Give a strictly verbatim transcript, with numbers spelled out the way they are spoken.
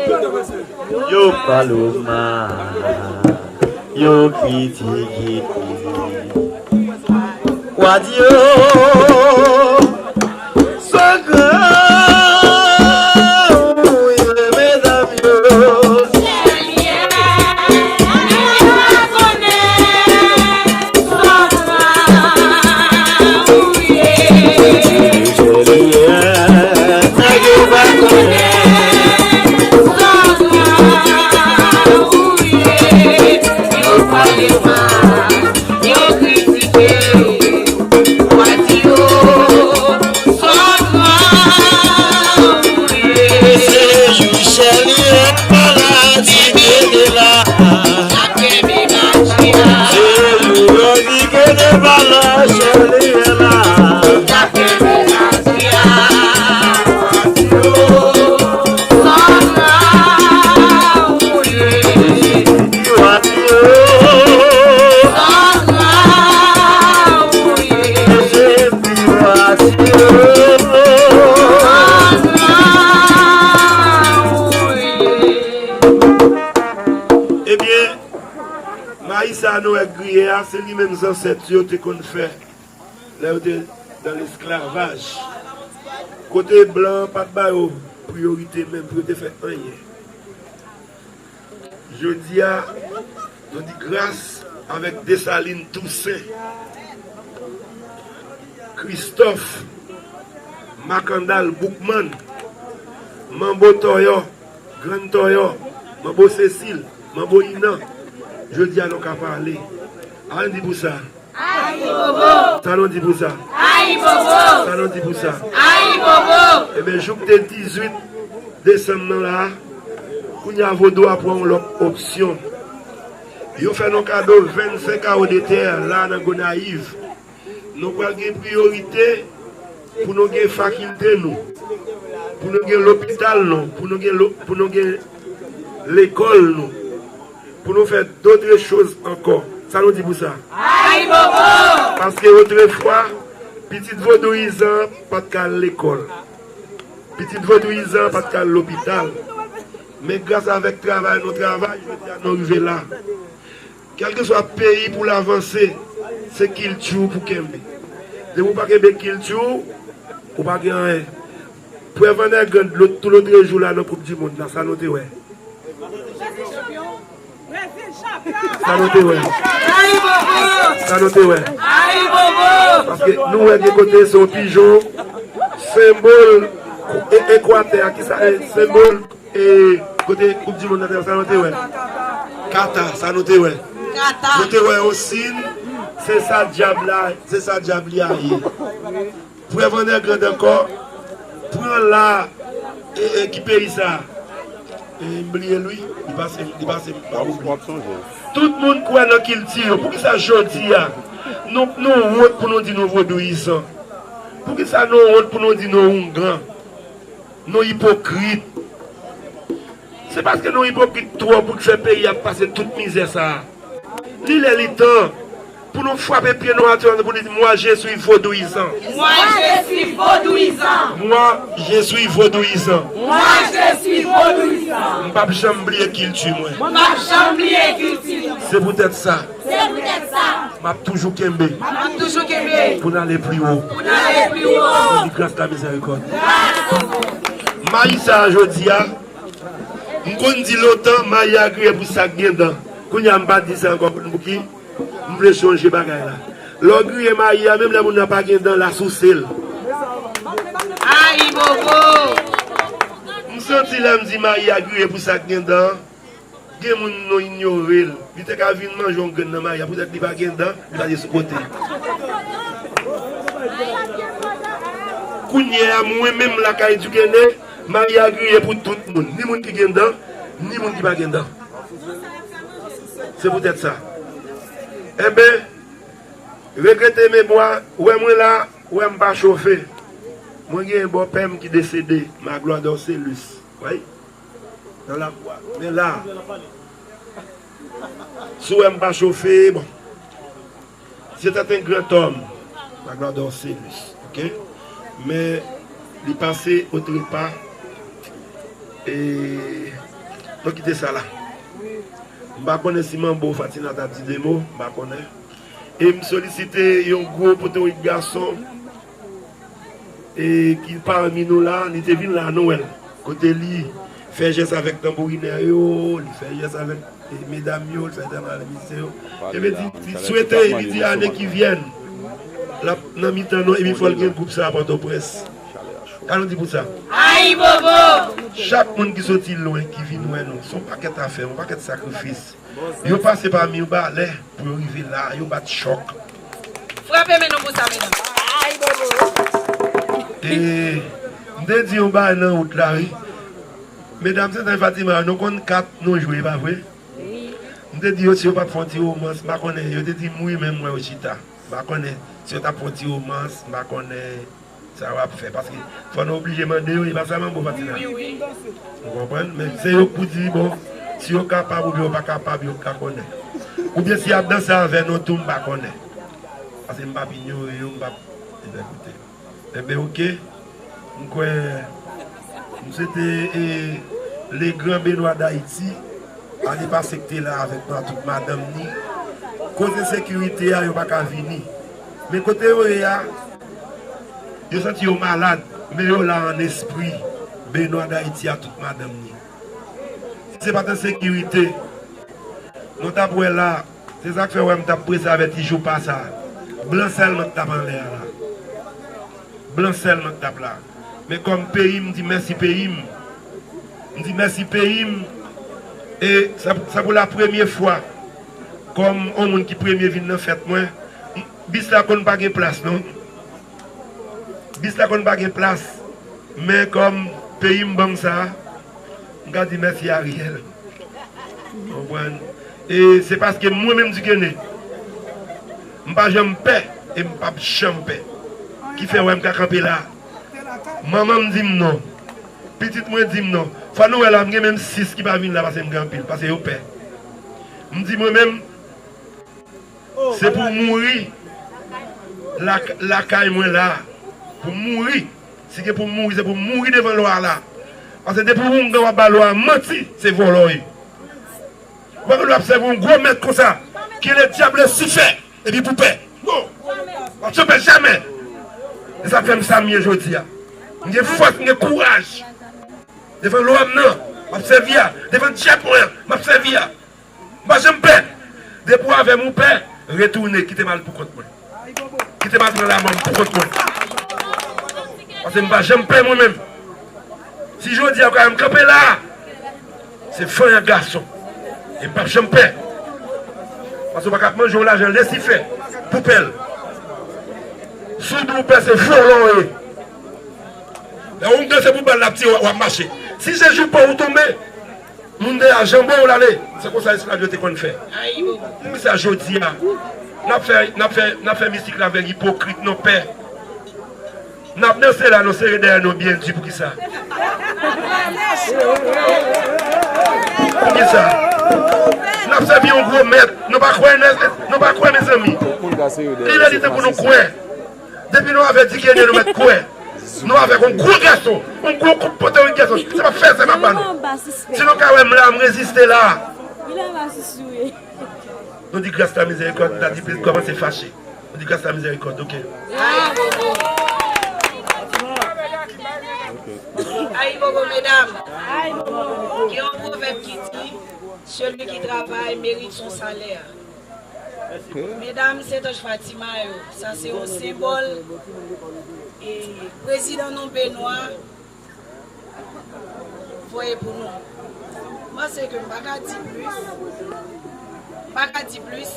Yo pale w mal, yo kritike. Wa di yo, sangran ou ye, medam yo. Se yon chèlye maladi kete la. Se yon maladi kete la. Ebyen, mayi sa a nou wè griye a, se li menm zansèt yo te konn fè lè yo te nan lesklavaj. Kote blan an pa t ba yo priyorite menm pou yo te fè anyen. Jodi a, nou di gras avèk Desalin, Tousen, Kristòf, Makandal, Boukmann, Manbo Tòyò, Grann Tòyò, Manbo Sesil, Manbo Inan. Jodi a nou ka pale. Ann di pou sa. Ayibobo! Sa nou di pou sa? Ayibobo! Sa nou di pou sa? Ayibobo! Ebyen, jouk te dizuit desanm nan la, kounye a vodou a pran yon lòt opsyon. Yo fè nou kado vennsenk awo de tè la nan Gonayiv. Nou pral gen priyorite pou nou gen fakilte nou, pou nou gen lopital nou, pou nou gen lo-, pou nou gen lekòl nou, pou nou fè dotre choz ankò. Sa nou di pou sa? Ayibobo! Paske otrefwa, pitit vodouyizan pa t ka al lekòl. Pitit vodouyizan pa t ka al lopital. Men gras avèk travay nou travay, jodi a nou rive la. Kèlkeswa peyi pou l avanse, se kilti w pou kenbe. Depi w pa kenbe kilti w, ou pa gen anyen. Prèv an Nègrann, lòt, tou lòtrejou la nan Koup di Mond la, sa nou te wè? Sa nou te wè? Sa nou te wè? Paske nou wè gen kote se yon pijon, senbòl e-, Ekwatè a, ki sa, e, senbòl E kote Koup di Mond nan te, sa nou te wè? Kata, sa nou te wè? Kata. Nou te wè yon siy, se sa dyab la, se sa dyab li a ye. Prèv an Nègrann ankò, pran la, e, e ki peyi sa? E, m bliye l wi, li pase, li pase, m pa oubli. Tout moun kwè nan kilti yo. Poukisa jodi a, nou, nou wont pou nou di nou vodouyizan? Poukisa nou wont pou nou di nou oungan? Nou ipokrit. Se paske nou ipokrit twòp pou fè peyi a pase tout mizè sa a. Li lè li tan pou nou frape pye nou atè a pou nou di, Moi, je suis vodouizan. Moi, je suis vodouizan. Moi, je suis vodouizan. Moi, je suis vodouizan. M p ap janm bliye kilti mwen. M p ap janm bliye kilti mwen. Se poutèt sa. Se poutèt sa. M ap toujou kenbe. M ap toujou kenbe. Pou n ale pi wo. Pou n ale pi wo. Pou di gras la mizèrikòd. Mayi sa a jodi a, m konn di lontan, mayi a griye pou sa k gen dan. Kounye a m pa di sa ankò, konn pouki? M vle chanje bagay la. Lè w griye mayi a, menm lè moun nan pa gen dan, l a souse l. Ayibobo! M santi lè m di mayi a griye pou sa k gen dan. Gen moun nou inyore l. Li te ka vin manje yon grenn nan mayi a, poutèt li pa gen dan, li pa te sou kote. Kounye a, mwen menm lakay Duc Aîné, mayi a griye pou tout moun. Ni moun ki gen dan, ni moun ki pa gen dan. Se poutèt sa. Enben, regrete memwa, wè mwen la, wè m pa chofe. Mwen gen bòpè m ki desede, Magloire Dorcélus. Wi. Nan lakou a. Men la, si w wè m pa chofe, bon. C'était un grand homme, Magloire Dorcélus, ok? Men li pase otrepa, e Nou kite sa la. M pa konnen si Manbo Fatina t ap di de mo, m pa konnen. E m solisite yon gwo potorik gason e ki pami nou la, li te vin la, nou wè l. Kote li fè jès avèk tanbourinè yo, li fè jès avèk e medam yo, li fè jès avèk mizisyen yo. E vle di, li swete, li di ane ki vyen, l ap nan mitan nou, epi fò l gen gwoup sa a Pòtoprens. Ka nou di pou sa? Ayibobo! Chak moun ki soti lwen, ki vin wè nou, se yon pakèt afè, yon pakèt sakrifis. Yo pase pa Mibalè pou yo rive la, yo bat chòk. Frape men nou pou sa, medam. E m te di yon bagay nan wout la, wi. Medam Sentany Fatima, nou konn kat nou jwe, pa vre? M te di yo si yo p ap fè yon ti womans, m pa konnen. Yo te di m wi, men m wè yo chita. M pa konnen si yo t ap fè yon ti womans, m pa konnen. Sa w ap fè, paske fò nou oblije mande yo, e pa sèlman bon pati la. Wi, wi, wi. Ou konprann? Men se yo k pou di, bon, si yo kapab oubyen yo pa kapab, yo k ka konnen. Oubyen si y ap danse avè nou tou, m pa konnen. Paske m p ap inyore yo, m p ap, ebyen, koute. Ebyen, oke. M kwè, m swete, e, le gran Benwa Dayiti, ane pase k te la avèk nou a tout madanm ni. Koze sekirite a, yo pa ka vini. Men kote yo ye a, yo santi yo malad, men yo la an espri. Benwa Dayiti a tout madanm ni. Si se pa t ensekirite, nou t ap wè la, se sa k fè w wè m t ap prese avèti jou pa sa. Blan sèlman k t ap anlè a la. Blan sèlman k t ap la. Men kòm peyi m, m di mèsi peyi m. M di mèsi peyi m. E sa, sa pou la premye fwa, kòm yon moun ki premye vin nan fèt mwen, m- bis la konn pa gen plas, non. Bis la konn pa gen plas. Men kòm peyi m ban m sa, m ka di mèsi Ariel. Konprann? E se paske mwen menm Dikene, m pa janm pè e m p ap janm pè. Ki fè w wè m ka kanpe la. Manman m di m non. Pitit mwen di m non. Fò nou wè la, m gen menm sis ki pa vin la paske m gen anpil, paske yo pè. M di mwen menm, se pou mouri lak- lakay mwen la. Pou mouri. Si gen pou mouri, se pou mouri devan lwa la. Paske depi w oungan w ap ba lwa a manti, se vòlò w ye. Ou pa gen dwa ap sèvi yon gwo mèt konsa, que le diable Lucifer, epi pou pè. Non. W ap janm pè jamè. E sa k fè m sa m ye jodi a. M gen fòs, m gen kouraj. Devan lwa m nan, m ap sèvi a. Devan dyab mwen an, m ap sèvi a. M pa janm pè. Depi w avè m ou pè, retounen, kite m al pou kont mwen. Kite m al pran lanmò m pou kont mwen. Paske m pa janm pè mwen menm. Si jodi a w ka wè m kanpe la a, se fanyan gason. E m p ap janm pè. Paske w pa ka ap manje yon lajan Lisifè pou pè l. Si w di w pè, se vòlò w ye. Lè w oungan se pou bal l ap tire w ap mache. Si se jou pa w ou tonbe, moun deyò a janbe w l ale. Se konsa esklav yo te konn fè. Poukisa jodi a, n ap fè, n ap fè, n ap fè mistik la avèk ipokrit, non pè. N ap danse la, nou sere dèyè nou byen di. Poukisa? Poukisa? N ap sèvi yon gwo mèt. Nou pa kwè, nou pa kwè, mezanmi. Li lè li tan pou nou kwè. Depi nou avè Dikene, nou mèt kwè. Nou avèk yon gwo gason, yon gwo koup potorik gason. Se p ap fè, se p ap ba nou. Si nou ka wè m la, m reziste la. Nou di gras la mizèrikòd, nou ta di plis kòmanse fache. Nou di gras la mizèrikòd, oke. Ayibobo, medam. Gen yon pwovèb ki di, celui qui travaille mérite son salaire. Medam Sentany Fatima yo, sa se yon senbòl. E prezidan nou Benwa voye pou nou. M panse ke m pa ka di plis. M pa ka di plis.